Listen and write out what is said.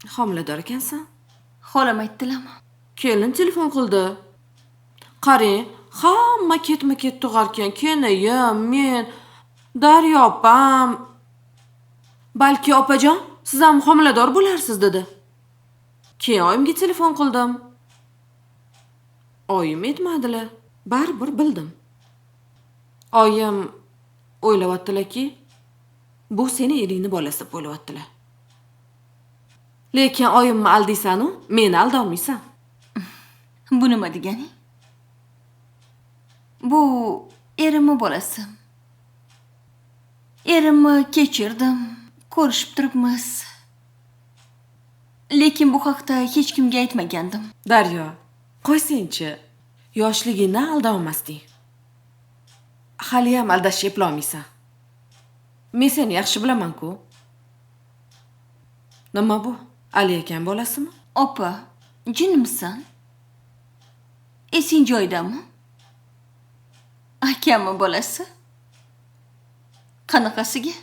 Homilador ekansan. Xolam aytdilarmi? Kelin telefon qildi. Qarang, hamma ketma-ket tug'arkan. Kenayim, men, Daryo opam. Balki opajon, siz ham homilador bo'larsiz dedi. Keyin oyimga telefon qildim. Oyim aytmadilar. Baribir bildim. Oyim o'ylayaptilarki, bu seni eringni bolasi deb o'ylayaptilar. Lekin oyimni aldiysan-u, meni aldolmaysan. Bu nima deganing? Bu erimni bolasi. Erimni kechirdim, ko'rishib turibmiz. Lekin bu haqda hech kimga aytmagandim. Daryo, qo'ysangchi, yoshligingdan aldolmasding. Haliyam aldashga eplolmaysan. Men seni yaxshi bilaman-ku. Nima bu? Ali akam bolasimi? Opa, jinnimisan? Esing joyidami? Akammi bolasi? Qanaqasiga?